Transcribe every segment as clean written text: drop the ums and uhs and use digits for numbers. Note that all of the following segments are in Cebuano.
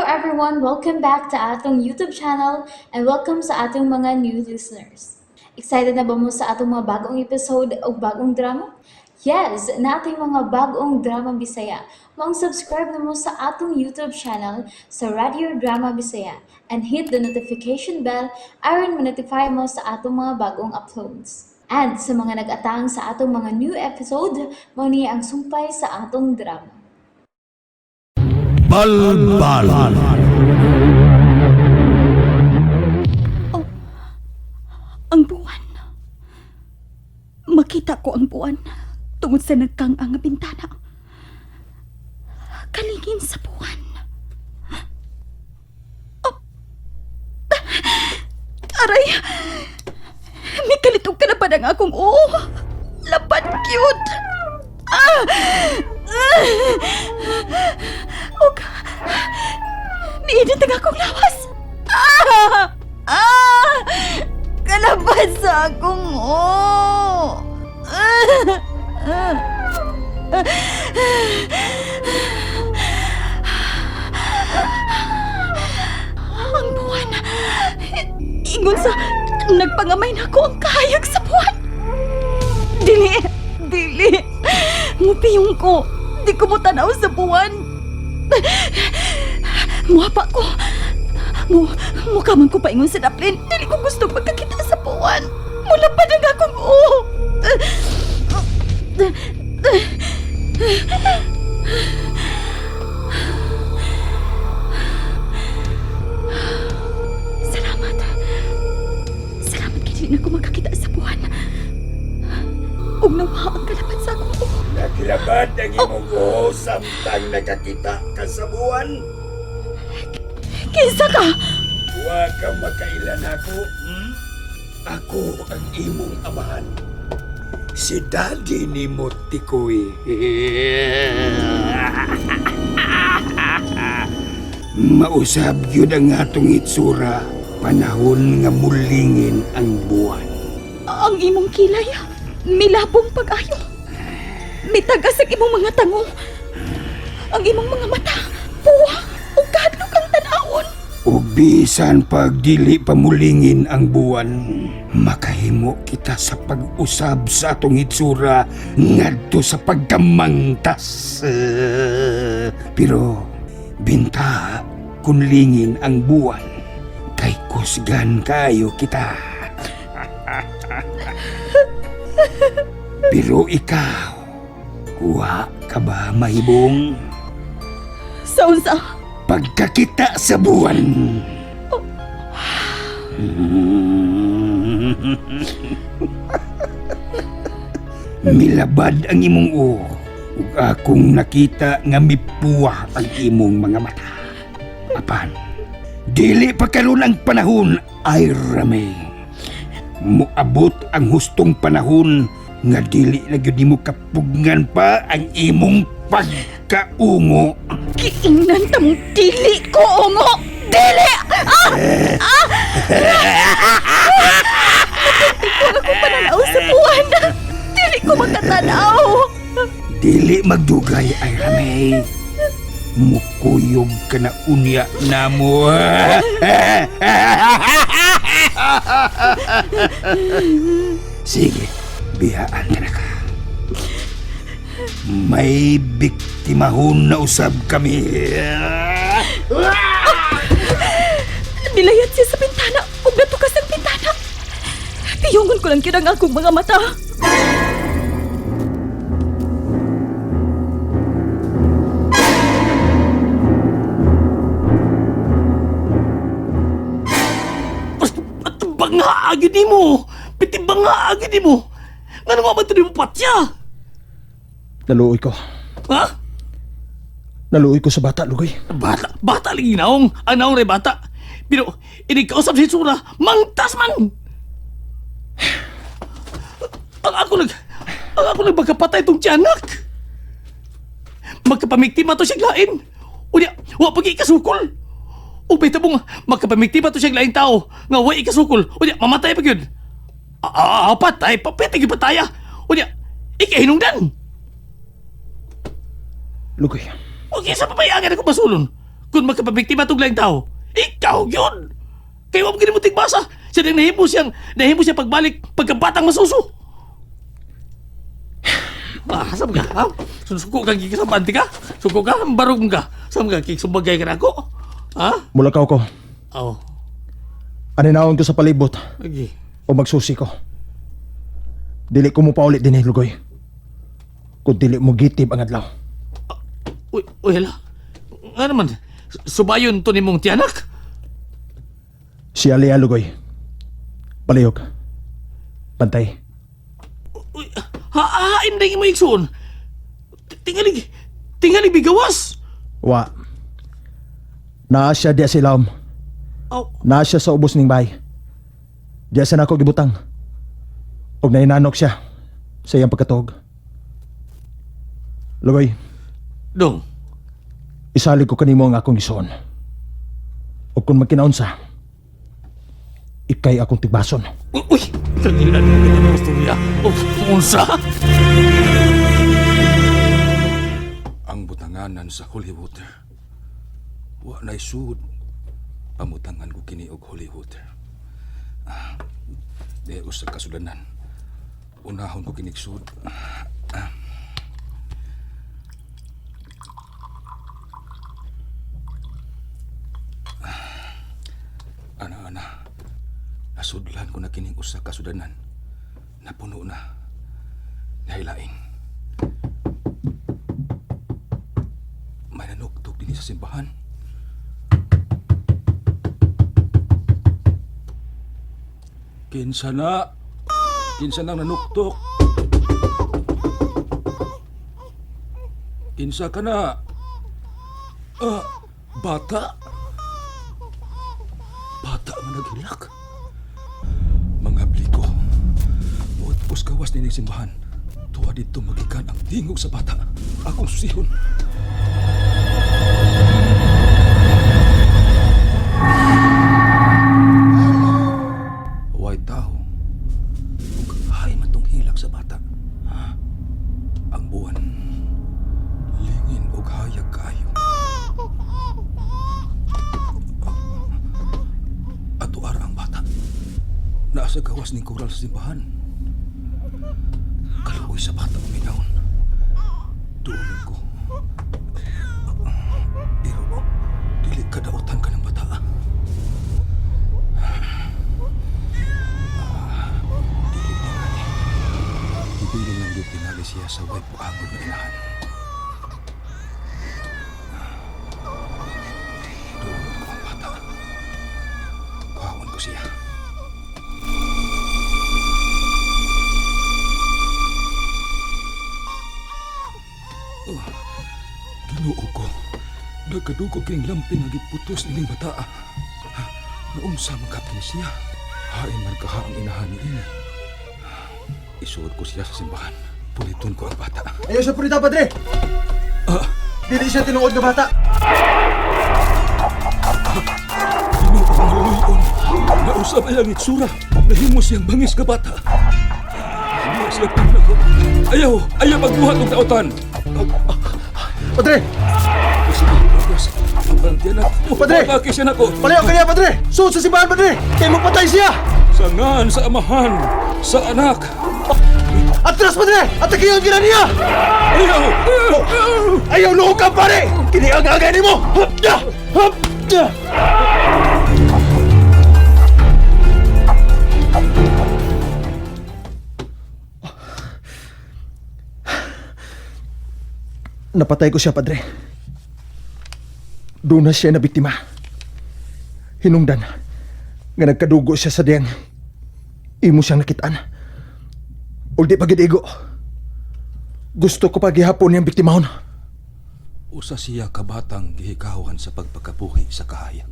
everyone! Welcome back to atong YouTube channel and welcome sa atong mga new listeners. Excited na ba mo sa atong mga bagong episode o bagong drama? Yes, nating mga bagong drama Bisaya. Maong subscribe na mo sa atong YouTube channel sa Radio Drama Bisaya and hit the notification bell aron ma-notify mo sa atong mga bagong uploads. And sa mga nag-atang sa atong mga new episode, mao ni ang sumpay sa atong drama. Balbal. Ang buwan. Makita ko ang buwan tungod sa nagkang-ang nga bintana. Kalingin sa buwan. Oh. Aray! May kalitog ka na ba ng akong oo? Laban cute! Ah! Ah! Og, miinit ang akong lawas! Ah! Ah! Kalabas sa akong oo! Ah! Ah! Ang buwan. Ingon sa nagpangamay na ko ang kahayag sa buwan. Dili, dili. Mupiyong ko. Di ko mo tanaw sa buwan. Muhapa ko. Mukha man ko paingon sa daplin. Dili ko gusto magkakita sa buwan. Mula pa ang akong oo. Salamat. Salamat kay dili na ko makakita sa buwan. Ug nawa ang kalapat sa akong ulo. Naglabad ang imong buho samtang nakakita ka sa buwan. Kinsa ka? Wa ka makailan ako. Hmm? Ako ang imong amahan. Si Daddy ni mo Tikoy. Mausab yun ang atong itsura panahon nga mulingin ang buwan. Ang imong kilay, milabong pag-ayo. Mitagas ang imong mga tango. Ang imong mga mata, puwa, ug kahadlok ang tan-awon. Ug bisan pag dili pa mulingin ang buwan, makahimo kita sa pag-usab sa atong itsura ngadto sa pagkamangtas. Pero binta kun lingin ang buwan, kay kusgan kayo kita. Pero ikaw, kuha ka ba mahibong? Sa unsa? Pagkakita sa buwan. Milabad ang imong uo ug akong nakita nga mipuwa ang imong mga mata. Apan, dili pa karon ang panahon ay rame. Moabot ang hustong panahon nga dili na gyud nimo kapugngan pa ang imong pagkaungo. Giingnan ta mong dili ko, ungo! Dili! Ah! Ah! Natintig ko ang akong pananaw sa buwan. Dili ko makatanaw. Dili magdugay ay ramay. Mukuyog ka na unya na mo. Sige, biyaan ka na ka. May biktimahon na usab kami. Nilayat siya sa bintana ug natukas ang bintana. Piyungon ko lang gyud ang akong mga mata. Banga agad mo! Piti banga agad mo! Nga nga ba ito mo patya? Naluoy ko. Ha? Naluoy ko sa bata, Lugoy. Bata, bata lagi naong. Ang naong rin bata. Pero, ini kausap si Sura, mangtas man! Ang ako nagpagkapatay itong tiyanak. Magkapamiktima to siyang lain. Unya, wa pag ikasukol. O bita mong magkapamiktima to siyang laing tao nga wa ikasukol. Unya, mamatay pa yun. Patay, papete gyud pataya. Unya, ikahinungdan. Lugoy. Okay, sa papayagan ako basulon. Kung magkapabiktima tong laing tao, ikaw yun! Kaya wa mo gini mo tigbasa. Siya nang nahimo siya pagbalik pagkabatang masuso. Ah, saan ka? Ha? Susuko ka gikasabante ka? Suko ka? Barog ka? Saan ka? Kiksumagay ka na ako? Ha? Mulakaw ko. Oo. Aninawon ko sa palibot Lagi. o magsusi ko. Dili ko mo paulit din Lugoy. Kung dili mo gitib ang adlaw. Uy, uy, hala. Nga naman, subayon to ni mong tiyanak. Si Alia Lugoy. Palihog. Pantay. Uy, hahain na yung igsoon. Tingali, tingali bigawas. Wa. Naa siya diya sa ilawom. Aw, Naa siya sa ubos ning bahay. Diya sa nako gibutang. Og nainanok siya sa iyang pagkatuog. Lugoy, dong. isalig ko kanimo ang akong isuon. Og kung magkinaunsa, ikay akong tigbason. Uy, uy, kanila na kita ng istorya. Oh, unsa? Ang butanganan sa holy water. Wa na'y sud. Pamutangan ko kini og holy water. Ah, di usa kasudanan. Unahon ko kinig sud. Ah. Ana, ana. Nasudlan ko na kining usa ka sudanan. Napuno na. Nahilain. May nanuktok din sa simbahan. Kinsa na? Kinsa nang nanuktok? Kinsa ka na? Ah, bata? Bata man naghilak. Mga bliko. Muot pos gawas nining simbahan. Tuwa dito magikan ang tingog sa bata. Akong susihon. Way tao. Ug hay man tong hilak sa bata. Ha? Ang buwan. Lingin og hayag kaayo. Ato ara ang bata. Naa sa gawas ning koral sa simbahan. Kaluoy sa bata uminahon. Duolin ko. Pero dili kadautan ka ng bata. Dili tingali. Ibilin lang yung tingali siya sa way puangod na inahan. Duolin ko ang bata. Kuhaon ko siya. Oh, Ginoo ko. Nagkadugo king lampin nga giputos ining bata. Ha, Naunsa man kapin siya. Hain man kaha ang inahan ni ini. Isuod ko siya sa simbahan. Puliton ko ang bata. Ayaw siya purita, padre! Dili siya tinuod nga bata. Ginoo ang maluyon. Nausap ang itsura. Nahimo siyang bangis ka bata. Ayaw sila ko. Ayaw! Ayaw magbuhat og dautan! Padre! Padre! Padre! Siya nako. Palayo kaniya, padre! Suod sa simbahan, padre! Kay magpatay siya! Sa ngan, sa amahan, sa anak. Atras, padre! Atakiyon gina niya! Ayaw! Ayaw luhog ka, pare! Kini ang agay nimo! Hapda! Hapda! Napatay ko siya, padre. Doon na siya na biktima. Hinungdan nga nagkadugo siya sa diyang imo siyang nakitaan. Ug di pa gid igo. Gusto ko pa gihapon niyang biktimahon. Usa siya kabatang gihikawan sa pagpakabuhi sa kahayag.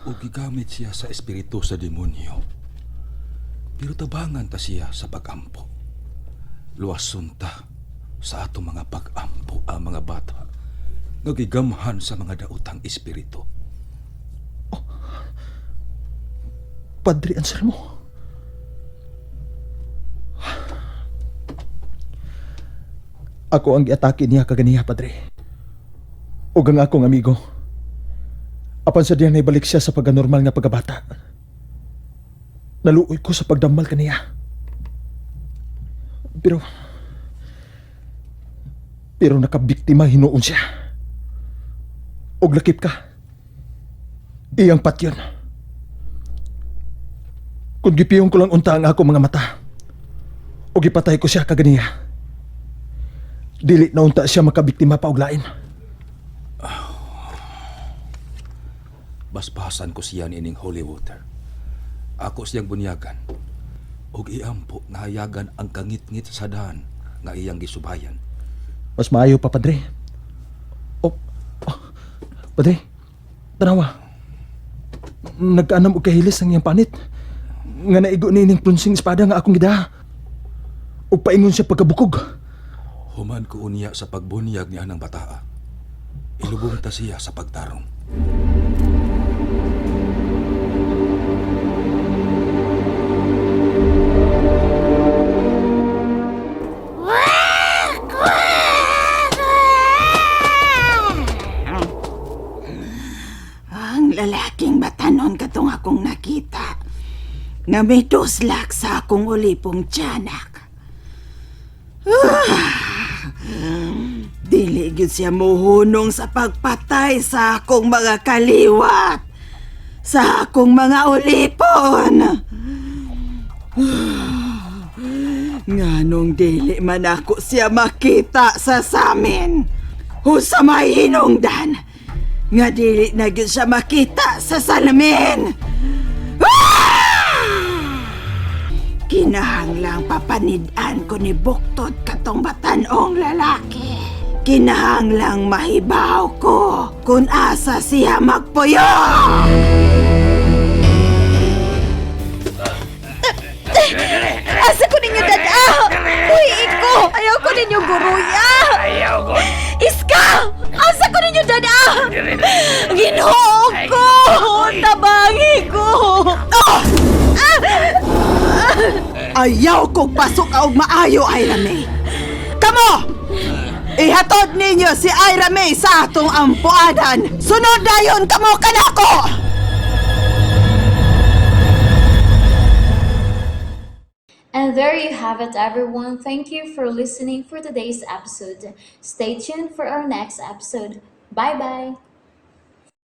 O gigamit siya sa espiritu sa demonyo. Pero tabangan ta siya sa pagampo. Luwason ta sa atong mga pag-ampo ang mga bata nga gigamhan sa mga daotang espiritu. Padre Anselmo. Ako ang giatake niya kaganiha, padre. Ug ang akong amigo. Apan sa diyang naibalik siya sa pagkanormal nga pagkabata. Naluoy ko sa pagdamal kaniya. Pero nakabiktima hinuon siya. Og lakip ka. Iyang patyon. Kung gipiyong ko lang unta ang ako mga mata, o gipatay ko siya kaganiya. Dili na unta siya makabiktima pa og lain. Basbasan ko siya niining holy water. Ako siyang bunyagan. Ug iampo nga hayagan ang kangitngit sa daan nga iyang gisubayan. Mas maayo pa, padre. Oh, oh, padre, tanawa. Nagkaanam og kahilis ang iyang panit. Nga naigo ni ining plunsing espada nga akong gidaha. Ug paingon siya pagkabukog. Human ko unya sa pagbunyag ni anang bataa. Ilubong ta siya sa pagtarong. Ang lalaking batanon katong akong nakita. Nga may tuslak sa akong ulipong tiyanak. Ah, dili gyud siya muhunong sa pagpatay sa akong mga kaliwat. Sa akong mga ulipon. Nganong dili man ako siya makita sa samin. Husa may hinungdan. Nga dili na gyud siya makita sa salamin. Ah! Kinahanglang papanid-an ko ni Buktot katong batanong lalaki. Kinahanglang mahibaw ko kung asa siya magpuyo. Asa ko ninyo dada? Uy, iko! Ayaw ko ninyo guruya! Ayaw ko. Iska! Asa ko ninyo dada? Ginoo ko! Tabangi ko! Oh! Ayaw kong pasok og maayo, Ira May. Kamo! Ihatod ninyo si Ira May sa atong ampuanan. Sunod dayon kamo kanako! And there you have it, everyone. Thank you for listening for today's episode. Stay tuned for our next episode. Bye bye.